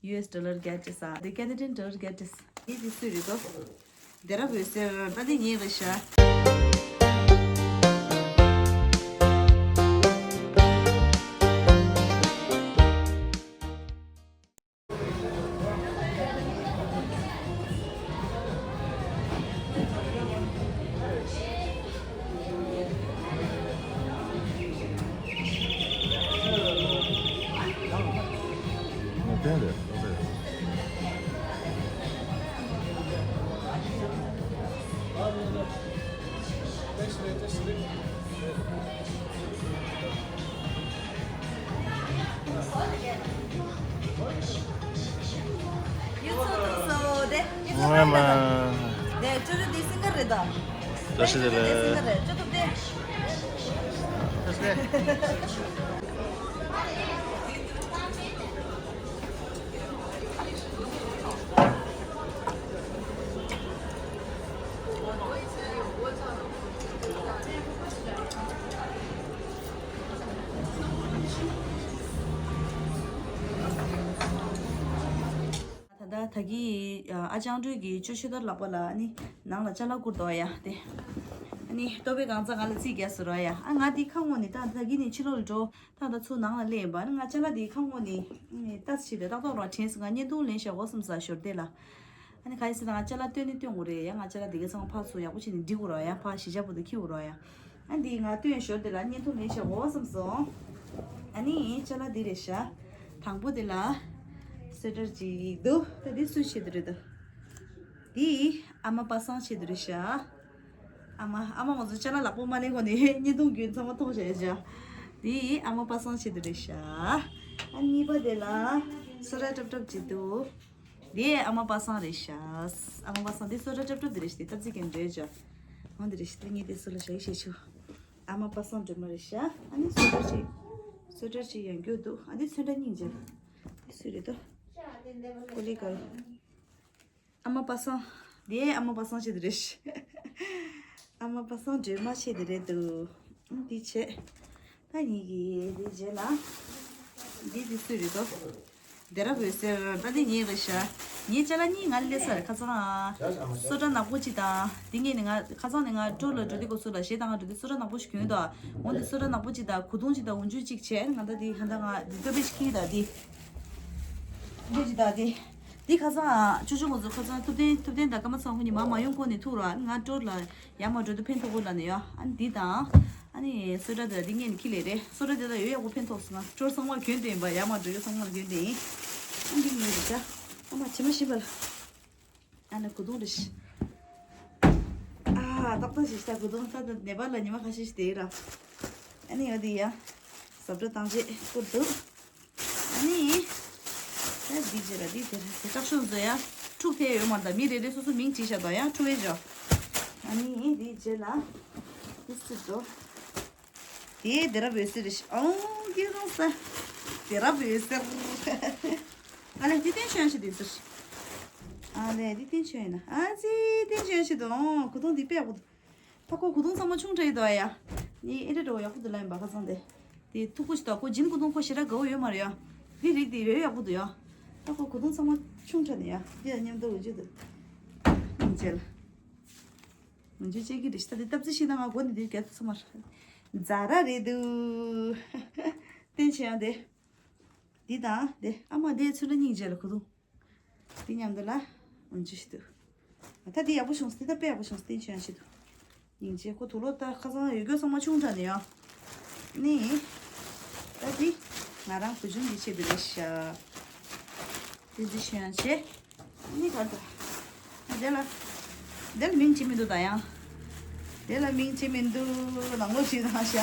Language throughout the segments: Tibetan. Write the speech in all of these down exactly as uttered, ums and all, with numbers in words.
ཡུ་ཨེས་ཌོ་ལར་བརྒྱད་ཅེས། འདི་ཀེ་ནེ་ཌི་ཡན་ཌོ་ལར་བརྒྱད་ཅེས། འདི་འདི་སུས་རེད་དོ། དེ་རབ་འོད་ཟེར་ད་འདི་ངའི་རེད་ཤག་ཡུ་ཚོ་ཐུག་སོང་། དེ་ཡུ་ཚོ་ང་ལ། ཐུག་སོང་། དེ་ཅོ་ཅོ་དེ་སིང་གར་རེད་ད། བཀྲ་ཤིས་བདེ་ལེགས། དེ་སིང་གར་རེད། ཅོ་ཅོ་དེ། བཀྲ་ཤིས་བདེ་ལེགས། ད་ལྟ་ད་གིན་ཨ་ཅང་སྒྲོལ་གྱིས་ཅོ་ཤེ་ཐར་ལག་པ་ལ་ཨ་ནི་ནང་ལ་ཅ་ལག་བསྐུར་འདུག་ཡ། དེ་ཨ་ནི་ལྟོ་ཕད་གང་ཚ་ང་ལ་རྩིས་རྒྱག་ཟེར་རོ་ཡ། ཨ་ང་འདི་ཁ་ངོ་ནས་ད་ད་གིན་ནས་ཕྱི་ལོགས་ལ་འགྲོ། ད་ད་ཚུར་ནང་ལ་སླེབས་པ་ཨ་ནི་ང་ཅ་ལག་འདི་ཁ་ངོ་ནས་ལྟ་ཞིག་དེ་ཏག་ཏག་རོ་དྲན་སོང་། ང་བརྙན་ཐུང་ལེན་བཞག་གོ་བསམ་ས་ཞོར་དེ་ལ། ཨ་ནི་ག་ཡིན་ཟེར་ན་ང་ཅ་ལག་བཏོན་ནི་བཏོན་དགོས་རེད་ཡ། ང་ཅ་ལག་འདི་ག་ཚང་མ་ཕར་ཚུར་ཡག་པོ་བྱས་ནས་སྒྲིག་དགོས་རོ་ཡ། ཕར་གཞིས་ཆགས་པོ་དེ་འཁྱེར་དགོས་རོ་ཡ། ཨ་འདི་ང་བཏོན་ཞོར་དེ་ལ་བརྙན་ཐུང་ལེན་བཞག་གོ་བསམ་སོང་། ཨ་ནི་ཅ་ལག་འདི་རེད་ཤག་དང་པོ་དེ་ལ་སུ་ཊར་ཅིག་འདུག་ད་འདི་སུའི་ཆེད་དུ་རེད་འདུག་འདི་ཨ་མ་པ་སངས་ཆེད་དུ་རེད་ཤག་ཨ་མ་ཨ་མ་ང་ཚོ་ཅ་ལག་ལག་པོ་མ་ལེན་གོང་ནས་བརྙན་ཐུང་བརྒྱུད་ཚང་མ་མཐོང་བཞག་ཡོད་ཤག་འདི་ཨ་མ་པ་སངས་ཆེད་དུ་རེད་ཤག་ཨ་གཉིས་པ་དེ་ལ་སོ་ཊ་ཊབ་ཊབ་ཅིག་འདུག་འདི་ཨ་མ་པ་སངས་རེད་ཤག་ཨ་མ་པ་སངས་འདི་སོ་ཊ་ཊབ་ཊབ་འདི་རེད་ཤག་འདི་སྟབས་ཅིག་གན་འདྲེ་ཅག་འོ་འདི་རེད་ཤག་འདི་གཉིས་དེ་སུ་ལ་ཞག་ཤེས་ཆུ། ཨ་མ་པ་སངས་སྒྲོལ་མ་རེད་ཤག་ཨ་ནི་སོ་ཊར་ཅིག་སོ་ཊར་ཅིག་ཡང་རྒྱུ་འདུག་ཨ་འདི་ཚོན་ཁྲ་སྙིང་རྗེ། འདི་སུ་རེད་དོ། ཀོ་ལི་གར། ཨ་མ་པ་སངས། འདི་ཨ་མ་པ་སངས་ཆེད་དུ་རེད་ཤག་ཨ་མ་པ་སངས་སྒྲོལ་མ་ཆེད་དུ་རེད་འདུག་འདི་བྱས། ད་ཡིན་གྱི་འདི་རྗེས་ལ། འདི་འདི་སུ་རེད་དོ། དེ་རབ་འོད་ཟེར་ད་འདི་ངའི་རེད་ཤག་ངའི་ཅ་ལག་གཉིས་ང་སླེབས་ས་རེད། ཁ་སང་སོ་ཊ་ནག་པོ་གཅིག་དང་འདི་ངས་ནི་ང་ཁ་སང་ནས་ང་ཊུར་ལ་འགྲོ་དུས་སྐབས་སུ་ལ་གཞས་བཏང་ག་འགྲོ་དུས་སོ་ཊ་ནག་པོ་ཞིག་གྱོན་གྱི་འདུག་འོ་འདི་སོ་ཊ་ནག་པོ་གཅིག་དང་གོས་ཐུང་གཅིག་དང་འོག་འཇུག་གཅིག་བྱས། ང་ད་འདི་ཧ་ད་ང་འདི་ལྟོ་ཕད་ཞིག་འཁྱེར་གྱི་ད་འདི་འདི་གཅིག་དང་འདི་འདི་ཁ་སང་ཅོ་ཅོ་ང་ཚོ་ཁ་སང་ཐུབ་བསྟན་ཐུབ་བསྟན་དང་ཀརྨ་ཚང་ཁོ་གཉིས་མར་མ་ཡོང་གོང་ནས་ཐུག་ར། ང་ཊུར་ལ་ཡར་མར་འགྲོ་དུས་ཕན་ཐོགས་པོ་ལ་ནས་ཡོད། ཨ་ནི་འདི་དང་། ཨ་ནི་སོ་ཊ་དེ་ལ་འདི་ངས་ནི་ཁྱེར་ལེ་རེད། སོ་ཊ་དེ་ལ་ཡོད་ཡག་པོ་ཕན་ཐོགས་སོང་། ང་ཊུར་ཚང་མར་གྱོན་དེ་ཡིན་པ། ཡར་མར་འགྲོ་ཡོད་ཚང་མར་གྱོན་དེ་ཡིན། ཨ་འདི་ངས་རེད་ཤག་ཨ་མ་བྱེ་མ་ཤེས་པ་ལ། ཨ་ནི་གོས་ཐུང་རེད་ཤག་ཨ་ཏག་ཏག་ཞིག་ཤག་གོས་ཐུང་ད་ནེ་པཱལ་ལ་ཉི་མ་ཁ་ཤས་ཤིག་བསྡད་ར། ཨ་ནི་ཡོད་དེ་ཡ། ཟབ་སྒྲ་བཏང་རྗེས་བསྐུར་འདུག་ཨ་ནི། ད་འདི་བྱས་ལ་འདི་དེ་རེད་དེ་སྐྲག་ཤོས་མཛོ་ཡ། ཕྲུག་དེ་ཡོད་མ་རེད་ད། མི་རེ་རེ་སོ་སོ་མིང་བྲིས་བཞག་ད་ཡ། ཕྲུ་བའི་ཇོ། ཨ་ནི་འདི་བྱས་ལ། འདི་སུ་འགྲོ། དེ་དེ་རབ་འོད་ཟེར་རེད་ཤག་ཨོ་སྐལ་བཟང་ས། དེ་རབ་འོད་ཟེར། ཨ་ལས་འདི་བསྟན་ཆོས་ཡང་ཞིག་འདུག་ཟེར། ཨ་ལས་འདི་བསྟན་ཆོས་ཡིན་ན་ཨ་ཙི་བསྟན་ཆོས་ཡང་ཞིག་འདུག་ཨོ་གོས་ཐུང་འདི་དཔེ་ཡག་པོ་འདུག་ད་ཁོ་གོས་ཐུང་ཚང་མ་ཆུང་དྲགས་ཡོད་དོ་ཡ། ནི་ཨེ་འདྲ་འགྲོ་ཡག་པོ་འདུག་ལ་ཡིན་པ་ཁ་སང་དེ། དེ་མཐུག་པོ་ཞིག་དང་ཁོ་ཇིམ་གོས་ཐུང་ཁོ་ཞེ་དྲག་དགའ་བོ་ཡོད་མ་རེད་ཡ། འདི་རིགས་དེ་ཡོད་ཡག་པོ་འདུག་ཡ། ད་ཁོ་གོས་ཐུང་ཚང་མ་ཆུང་དྲགས་ནས་ཡ། འདི་ལ་མཉམ་དུ་འོ་ཇུ་འདུག་སྙིང་རྗེ་ལ། འོ་ཇུ་བྱེད་ཀྱི་རེད་ཤག་ད་དེ་སྟབས་ཙི་ཞིག་ན་ང་མགོ་ནས་འདིར་རྒྱ་ཚ་མ་རེད། ཛ་ར་རེད་འདུག་བསྟན་ཆོས་ཡང་དེ། འདི་དང་དེ་ཨ་མ་དེ་ཚོ་འདྲ་སྙིང་རྗེ་ལ་གོས་ཐུང་། འདི་མཉམ་དུ་ལ་འོན་ཅི་ཞིག་འདུག་ད་འདི་ཡག་པོ་བྱུང་སོང་། འདི་ད་དཔེ་ཡག་པོ་བྱུང་སོང་། བསྟན་ཆོས་ཡང་ཞིག་འདུག་སྙིང་རྗེ་ཁོ་དུག་ལོག་ད་ཁ་སང་ཡོད་རྒྱུ་ཚང་མ་ཆུང་དྲགས་ནས་ཡ། ནི། ད་འདི་ང་རང་བུ་ཆུང་གི་ཆེད་དུ་རེད་ཤག་འདི་འདི་ཆོས་ཡང་བྱེད། ནི་ག་ད། དེ་ལ། དེ་ལ་མིང་བྲིས་མི་འདུག་ད་ཡང་། དེ་ལ་མིང་བྲིས་མི་འདུག་ནང་ལོགས་བྲིས་ན་ཤག་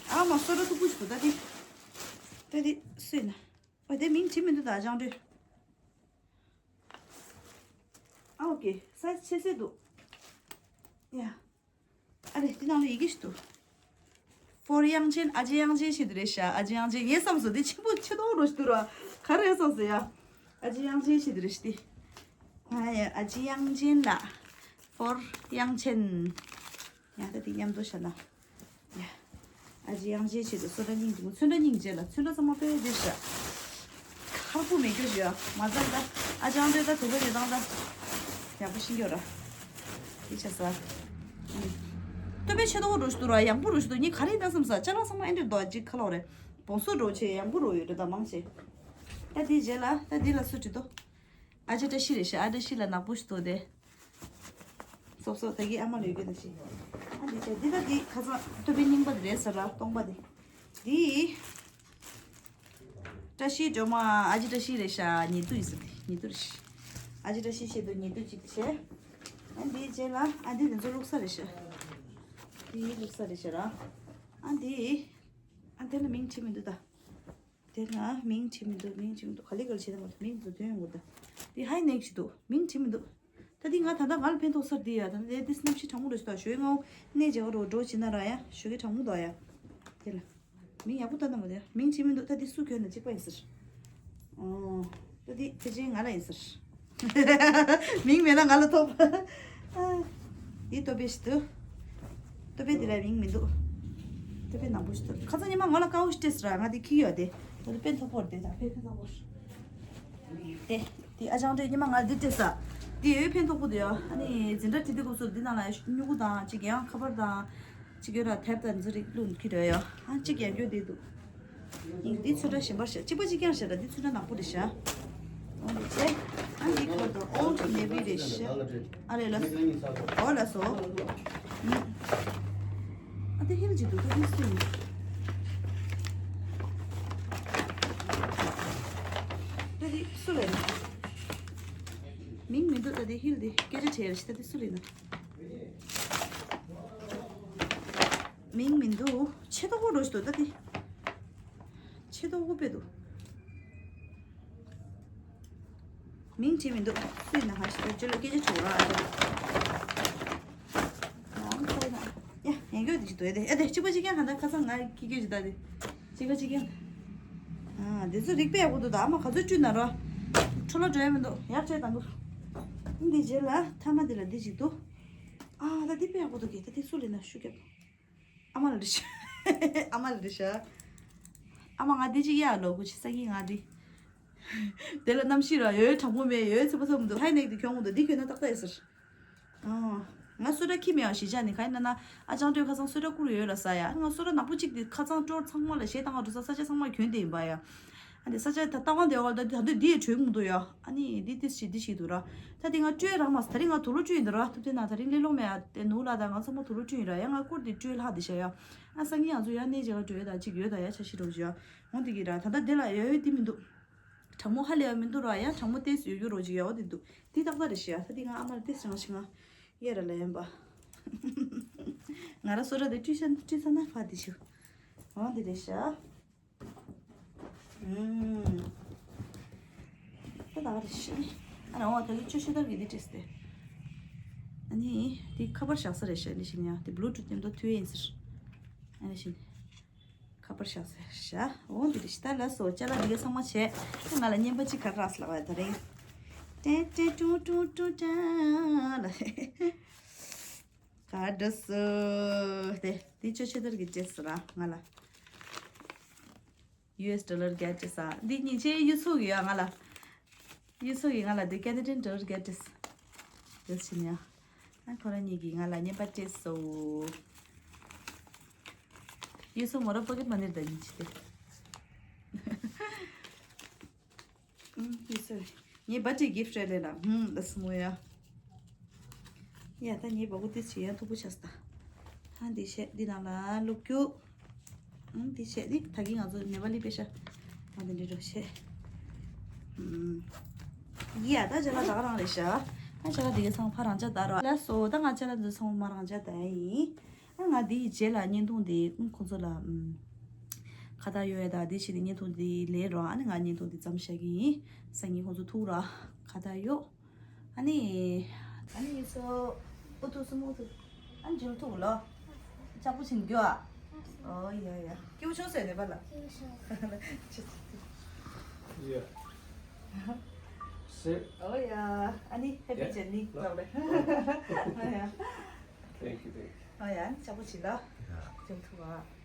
ཨ་མ་སོ་ཊ་མཐུག་པོ་ཞིག་འདུག་ད་འདི། ད་འདི་སུ་ཡིན་ན། ཨ་དེ་མིང་བྲིས་མི་འདུག་ད་ཅང་འདྲི། ཨ་ཨོ་ཀེ་སའི་ཛི་ཆེ་སེ་འདུག་ཡ། ཨ་རེ་དེ་ནང་ལ་ཡི་གེ་ཞིག་འདུག་ཧྥོར་དབྱངས་ཅན། ཨ་ཅེ་དབྱངས་ཅན་ཞེས་དུ་རེད་ཤག་ཨ་ཅེ་དབྱངས་ཅན་ངས་བསམ་སོང་། དེ་ཆེན་པོ་ཆེ་མདོག་རོ་ཞིག་འདུག་ར། ག་རེ་བསམ་སོང་ཡ། ཨ་ཅེ་དབྱངས་ཅན་ཞེས་དུ་རེད་ཤག་དེ། ཨ་ཡ་ཨ་ཅེ་དབྱངས་ཅན་ལགས། ཧྥོར་དབྱངས་ཅན། ཡ་ད་དེ་མཉམ་དུ་བཞག་ན། ཡ། ཨ་ཅེ་དབྱངས་ཅན་ཆེད་དུ་སོ་ཊ་སྙིང་རྗེ་མོ། ཚོན་ཁྲ་སྙིང་རྗེ་ལ་ཚོན་ཁྲ་ཚང་མ་དཔེ་བདེ་ཤག་ཁར་ཁུ་མེད་རྒྱུ་ཞིག་ཡོད་མ་ཚད་ད། ཨ་ཅང་དེ་ད་དུ་བ་རེ་དང་ད་ཡག་པོ་ཤིང་རྒྱུ་ར། དེ་ཆ་ས། ཏོ་པའི་ཆེ་ཏོག་རོ་ཞིག་འདུག་ར། ཡང་པོ་རོ་ཞིག་འདུག་ཉི་ག་རེ་ད་བསམ་ས་ཅ་ལག་ཚང་མ་ཨེ་འདྲ་འདུག་ཅིག་ཁ་ལོག་རེད། བོང་སོ་འགྲོ་ཆེ་ཡང་པོ་རོ་ཡོད་རེད་ད་མང་ཆེ། ད་དེ་རྗེས་ལ་ད་དེ་ལ་སུ་བྲིས་ཏོ། ཨ་ཅེ་བཀྲ་ཤིས་རེད་ཤག་ཨ་བཀྲ་ཤིས་ལ་ནག་པོ་ཞིག་འདུག་དེ། སོབ་སོབ་ད་གི་ཨ་མ་ལོས་གི་ད་ཤི། ཨ་འདི་ཆ་འདི་ད་འདི་ཁ་སང་ཏོ་པའི་རྙིང་པ་དེ་རེད་ཟེར་ར་སྟོང་པ་དེ། འདི། བཀྲ་ཤིས་སྒྲོལ་མ་ཨ་ཅེ་བཀྲ་ཤིས་རེད་ཤག་ཉེ་དུ་ཡིན་ཟེར་དེ་ཉེ་དུ་རེད་ཤག་ཨ་ཅེ་བཀྲ་ཤིས་ཆེད་དུ་ཉེ་དུ་གཅིག་བྱས། ཨ་འདི་རྗེས་ལ་ཨ་འདི་དེ་ཚོ་བླུག་ས་རེད་ཤག་འདི་བླུག་ས་རེད་ཤག་ར། ཨ་འདི། ཨ་འདི་ལ་མིང་བྲིས་མི་འདུག་ད། དེ་ན་མིང་བྲིས་མི་འདུག་མིང་བྲིས་མི་འདུག་ག་ལེ་ག་ལེ་བྱེད་དང་མ་མིང་འདུག་དོན་ཡོང་གི་འདུག་དེ་ཧའི་ནེག་ཞིག་འདུག་མིང་བྲིས་མི་འདུག་ད་དེ་ང་ད་ལྟ་ང་ལ་ཕན་ཐོགས་སར་དེ་ཡ་ད་ལྟ་དེ་གནམ་གཤིས་གྲང་མོ་རེད་ཤག་ད་ཞོའི་ངའོ་གནས་བྱེད་ག་རོ་འགྲོ་བྱེད་ན་ར་ཡ་ཞོ་གི་གྲང་མོ་འདུག་ཡ། དེ་ལ་མིང་ཡག་པོ་ལྟ་ན་མ་དེ་མིང་བྲིས་མི་འདུག་ད་དེ་སུ་གྱོན་ན་གཅིག་པ་ཡིན་ཟེར། ཨོ། ད་དེ་ཕལ་ཆེར་ང་ལ་ཡིན་ཟེར། མིང་མེད་ན་ང་ལ་ཐོབ། འདི་ཏོ་པེ་ཞིག་འདུག་ཏོ་པེ་འདི་ལ་མིང་མི་འདུག་ཏོ་པེ་ནག་པོ་ཞིག་འདུག་ཁ་སང་ཉི་མ་ང་ལ་དཀར་པོ་ཞིག་སྤྲད་ཟེར་ར་ང་དེ་ཁྱེར་ཡོད་དེ། ད་དེ་ཕན་ཐོགས་པོ་རེད་དེ་ད་ཕན་ཐོགས་པོ་རེད། དེ་དེ་ཨ་ཅང་འདྲས་ཉི་མ་ང་ལ་འདི་སྤྲད་ས། འདི་ཡོད་ཕན་ཐོགས་པོ་འདུག་ཡ། ཨ་ནི་འཛིན་གྲྭ་ཁྲིད་དུས་སྐབས་སུ་འདི་ནང་ལ་སྨྱུ་གུ་དང་ཅིག་ཡང་ཁ་པར་དང་། ཅིག་ཡོད་ར་དེབ་དང་འཛི་རིགས་བླུགས་ཁྱེར་ཡོད་ཡ། ཨ་ཅིག་ཡང་ཡོད་དེ་འདུག་འདི་ཚོན་ཁྲ་གཞན་པ་ཞིག་གཅིག་པ་གཅིག་རྐྱང་ཞིག་ར་འདི་ཚོན་ཁྲ་ནག་པོ་རེད་ཤག་འོ་འདི་བྱས། ཨ་འདི་ཁོ་ད་ཨོལ་ཌི་ནེ་བི་རེད་ཤག་ཨ་རེ་ལ་སོ། འོ་ལ་སོ། ཨ་འདི་ཧིལ་གྱི་འདུག་ད་འདི་སུ་ཡིན། ད་འདི་སུ་རེད། མིང་མི་འདུག་ད་འདི་ཧིལ་འདི་སྐད་ཆ་བྱས་རེད་ཤག་ད་འདི་སུ་རེད་ན། མིང་མི་འདུག་ཆེ་ཏོག་པོ་རོ་ཞིག་འདུག་ད་དེ། ཆེ་ཏོག་པོ་དཔེ་འདུག་མིང་བྲིས་མི་འདུག་སུ་ཡིན་ན་ཧ་ཞིག་ད་ཅོ་ལ་སྐད་ཆ་བྱུང་ར་ཨ་ཅོ། ཡ་ཡན་གྱོད་དེ་ཞིག་འདུག་ཨེ་དེ་ཨེ་དེ་གཅིག་པ་གཅིག་རྐྱང་གང་ལྟར་ཁ་སང་ང་ཀི་ཀྱོད་ཅིག་ད་དེ། གཅིག་པ་གཅིག་རྐྱང་། ཨ་དེ་ཚོ་རིག་པ་ཡག་པོ་འདུག་ད་ཨ་མ་ག་ཚོད་བཀྲུས་ན་ར། འཕྲོ་བརླག་འགྲོ་ཡ་མི་འདུག་ཡག་བྱས་དང་གོ། འདི་རྗེས་ལ་ཐ་མ་དེ་ལ་འདི་ཞིག་འདུག་ཨ་ད་འདི་དཔེ་ཡག་པོ་འདུག་གི་ད་འདི་སུ་ལེན་ན་ཤུ་རྒྱབ། ཨ་མ་ལ་རེ་ཤ། ཨ་མ་ལ་རེ་ཤ། ཨ་མ་ང་འདི་ཅིག་གཡར་ལོ་གུ་ཆི་ས་གི་ང་འདི། དེ་ལ་གནམ་གཤིས་ར་ཡོད་གྲང་མོ་མེད་ཡོད་ཚ་པོ་ཚ་མོ་འདུག་ཧའི་ནེག་འདི་གྱོང་མོ་འདུག་འདི་གྱོན་ན་ཏག་ཏག་ཡོད་ཟེར། ཨ། ང་སོ་ཊ་ཁྱི་མེད་ཨ་ཞི་ཅག་ནི་ག་ཡིན་ན་ན་ཨ་ཅང་སྟོད་ཁ་སང་སོ་ཊ་བསྐུར་ཡོད་ལ་ས་ཡ་ང་སོ་ཊ་ནག་པོ་གཅིག་འདི་ཁ་ཚང་སྤྲོར་ཚང་མ་ལ་ཞེ་ཏང་ཨ་འགྲོ་ས་ས་ཆ་ཚང་མ་གྱོན་དེ་ཡིན་པ་ཡ། ཨ་ནི་ས་ཆ་ད་ལྟ་བ་འདི་བ་ད་ད་དུང་འདི་ཡི་གྲོས་མུ་འདུག་ཡ། ཨ་ནི་འདི་ཏིས་ཞིག་འདི་ཞིག་འདུག་ར། ད་འདི་ང་སྤྲོད་རག་མ་སོང་། ད་རིང་ང་དུག་ལོག་བཀྲུས་ཡིན་འདུག་ར། ཐུབ་བསྟན་ན་ད་རིང་ལས་སློང་མེད་ཡ། དེ་ནུ་ལ་ད་ང་ཚང་མ་དུག་ལོག་བཀྲུས་ཡིན་ར་ཡ། ང་སྐོར་འདི་སྤྲོད་ལྷག་འདི་ཤ་ཡ། ཨ་སང་ཉིན་ང་ཚོ་ཡ་གནས་བྱེད་ག་འགྲོ་ཡ་ད་ཅིག་ཡོད་ད་ཡ་ཆ་ཤི་རོགས་བྱོས་ཡ། འོང་འདི་གི་ར་ད་ད་འདི་ལ་ཡ་ཡོད་འདི་མི་འདུག་གྲང་མོ་ཧ་ལས་ཡ་མི་འདུག་ར་ཡ། གྲང་མོ་ཏིས་ཡོད་རྒྱུ་རོགས་ཅིག་ཡ། འོ་འདི་འདུག་འདི་ཏག་ཏག་རེད་ཤི་ཡ། ད་འདི་ང་ཨ་མ་ལ་ཏིས་རང་ཤི་ང་ཡ་ར་ལ་ཡན་པ། ང་ར་སོ་ར་འདི་བཀྲུས་ཤ་བཀྲུས་ས་ན་ཕ་འདི་ཤི། འོ་འདི་རེད་ཤ། ཨུམ། ད་ད་རེ་ཤི། ཨ་རང་བ་ད་ལུ་ཅོ་ཤི་ལྟར་གི་འདི་བྲིས་ཏེ། ཨ་ནི་འདི་ཁ་པར་བཞག་ས་རེད་ཤ། འདི་ཤི་ནི་ཡ་འདི་Bluetooth་མཉམ་དུ་མཐུད་ཡིན་ཟེར། ཨ་ནི་ཤི་ནི། ཁ་པར་བཞག་ས་རེད་ཤ། འོ་འདི་རེད་ཤི། ད་ལ་སོ་ཅ་ལག་འདི་ག་ཚང་མ་བྱས། ང་ལ་བརྙན་པ་གཅིག་ག་རེ་རག་སོང་ལབ་པ་ད་རེད། ཏེ་ཏེ་ཏུ་ཏུ་ཏུ་ཏ་ལ། ག་འདྲ་སོ། དེ་དེ་ཅོ་ཆེ་ཐར་གྱི་བྲིས་སོ་ར་ང་ལ། ཡུ་ཨེས་ཌོ་ལར་བརྒྱད་བྲིས་ས། འདི་གཉིས་ཆེ་ཡུ་ཚོ་གི་ཡ་ང་ལ། ཡུ་ཚོ་གི་ང་ལ་འདི་ཀེ་ནེ་ཌན་ཌོ་ལར་བརྒྱད་བྲིས། དེ་ཕྱིན་ཡ། ཨ་ཁོ་རང་གཉིས་ཀྱིས་ང་ལ་བརྙན་པ་བྲིས་སོ། ཡུ་ཚོ་མོ་ར་པོ་ཀེ་མ་ནི་ར་ད་གཉིས་ཆེ་དེ། ཨུམ། ཡིན་ཟེར། ངའི་བར་ཌེ་གིཕ་ཊི་རེད་ལབ་ན། ཧུམ། ལ་སི་མོ་ཡ། ཡ་ད་ངའི་བ་གུ་ཏི་ཆེ་ཡ་མཐུག་པོ་ཆགས་སོང་ད། ཧ་འདི་བྱས་འདི་ནང་ལ་བླུག་རྒྱུ། ཨུམ། འདི་བྱས་འདི་ད་གིན་ང་ཚོ་ནེ་པ་ལི་པེ་ཤ། ང་འདི་འདྲ་འགྲོ་བྱས། ཨུམ། ཡ་ད་ཅ་ལག་ད་ག་རང་རེད་ཤག་ད་ཅ་ལག་འདི་ག་ཚང་ཕ་རང་ཅག་ད་རོ། ལགས་སོ། ད་ང་ཅ་ལག་འདི་ཚང་མ་རང་ཅག་ད་ཡིན། ཨ་ང་འདིའི་རྗེས་ལ་བརྙན་ཐུང་འདི་ཨུམ་ཁོང་ཚོ་ལ་ཨུམ་ཁ་བརྡ་ཡོད་ཡ། ད་འདི་བྱས་ཏེ་བརྙན་ཐུང་འདི་ལས་རོགས། ཨ་ནི་ང་བརྙན་ཐུང་འདི་མཚམས་བཞག་གི་ཡིན། སང་ཉིན་ཁོང་ཚོ་ཐུག་ར་ཁ་བརྡ་ཡོད། ཨ་ནི་ཨ་ནི་ཡིན་སོ། ཨུ་ཐུག་སུ་མོ་ཐུག་ཨ་ནི་འཇུ་ཐུག་ལོ། ཅག་པོ་ཕྱིན་རྒྱུ་ཨ། ཨོ་ཡ་ཡ། སྐྱིད་པོ་བྱུང་ཟེར་ནས་པ་ལ། ཡ། ཨོ་ཡ། ཨ་ནི་ཧེ་པི་ཇར་ནི་ལབ་རེད། ཨོ་ཡ། Thank you, thank you. ཨོ་ཡ། ཅག་པོ་ཕྱིན་ལ། ཡ། འཇུ་ཐུག་ཨ།